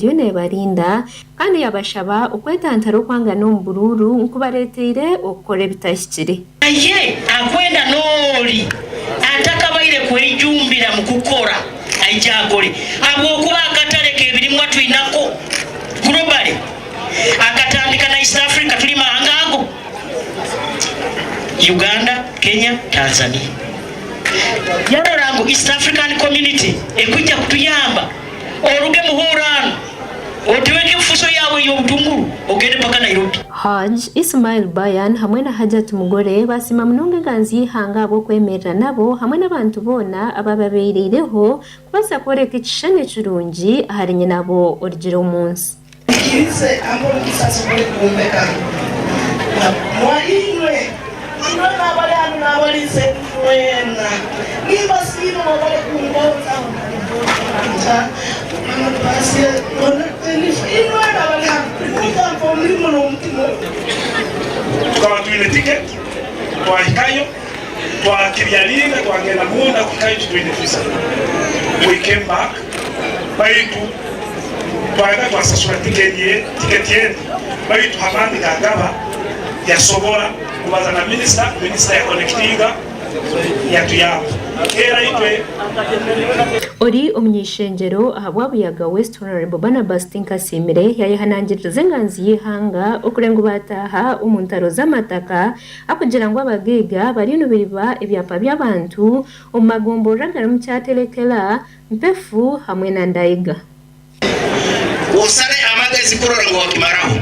Eriyo neebarinda kandi yabashaba okwetantara okwangana omu buruuru nkubareeteire okukora ebitahikire. Naye akwenda n'ori atakabaire kwejumbira mu kukora aije akore ahabw'okuba akatare k'ebirimwa twinako globally akatandika na East Africa turi mahanga ago Uganda, Kenya, Tanzania. Yarora ngu East African Community ekwija kutuyamba. Oruge muhuuro hanu, otweke efuso yaawe ey'obutunguru, ogende mpaka Nairobi. Hajj Ismail Bayan hamwe na Hajjat Mugore basiima munonga enganzi y'eihanga ahabw'okwemerera nabo hamwe n'abantu boona abababeireireho kubaasa kworeka ekishushani ekirungi ahari nyinabo orugire omu nsi. Mwikirize ampe omugisa nsobole kwombeka na inywe, inywe n'abali hanu n'abali nseeri mwena. Nimbasiima mwebale kungonza. Inywe abali hanu, mutampa omulimo n'omutima ogu. Tukaba twine tiketi, twahikayo, twakiryaringa, twagenda munda kuhikayo titwine visa. We came back, baitu twayenda twasasura tiketi endi, baitu h'amaani ga Gaba yasobora kubaza na minisita, minisita yakonekitinga yatuyamba. Era itwe. Ori omuny'eishengyero ahabwa Buyaga West Hon. Barnabas Tinkasiimire yayehanangiririza enganzi y'eihanga okurenga ngu baataaha omu ntaro z'amataka akugira ngu abagaiga bariyo nibaiba ebyapa by'abantu omu magomborora agarimu Kyaterekera, Mpefu hamwe na Ndaiga. Osale amagezi kurora ngu wakimaraho.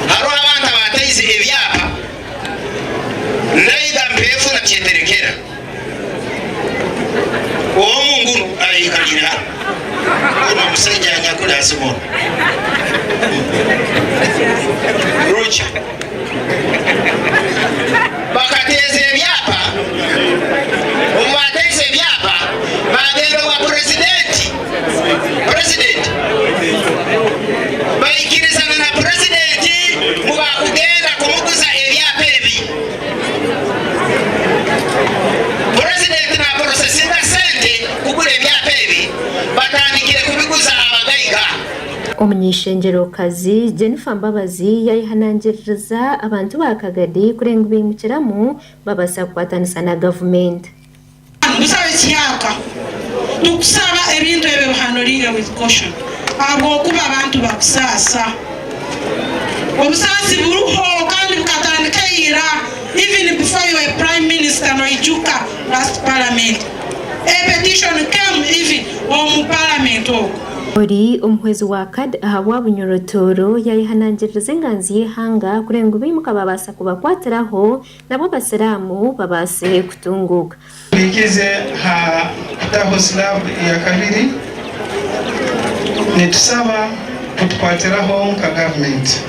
Haroho abantu abataize ebyapa Ndaiga Mpefu na Kyeterekera. Omu ngunu ayekaliire hanu. Onu omusaija anyakuli ha simu onu. Roger. Bakateeza ebyapa, obu baateeza ebyapa baagenda owa purezidenti, president, baikirizana na purezidenti ngu baakugenda kumuguza ebyapa ebi. Purezidenti naaporosesinga sente kugura ebyapa ebi, batandikire kubiguza abagaiga. Omuny'eishengyerokazi Jennifer Mbabazi yayehanangiririza abantu ba Kagadi kureba ngu baimukiramu babaasa kukwatanisa na gavumenti. Busabe kiyaka tukusaba ebintu ebyo obihandolinge with caution ahabwokuba abantu bakusaasa. Obusaasi buruho kandi bukatandika ira even before you were prime minister noijuka last parliament a petition came even omu parliament okwo. Ori omuhwezi wa CARD ahabwa Bunyoro Tooro yayehanangiririza enganzi y'eihanga kureba ngu baimuka babaasa kubakwatiraho nabo abasiraamu babaase kutunguuka. Tuhikize ha kutaho slab eyakabiri, nitusaba kutukwatiraho nka government.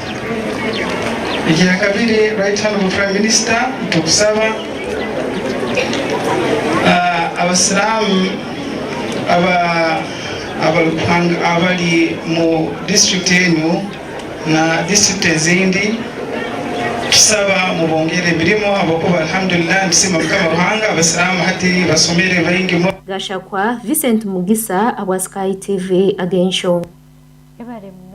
Ekyakabiri Right Honourable Prime Minister nitukusaba abasiramu aba abari mu disiturikiti enu na disiturikiti ezindi tusaba mubongerere emirimo ahabw'okuba Alhamdulillah nitusiima Mukama Ruhanga abasiraamu hati basomere baingi muno. Gashakwa Vincent Mugisa abwa Sky TV ag'enshonga. Ebare munonga.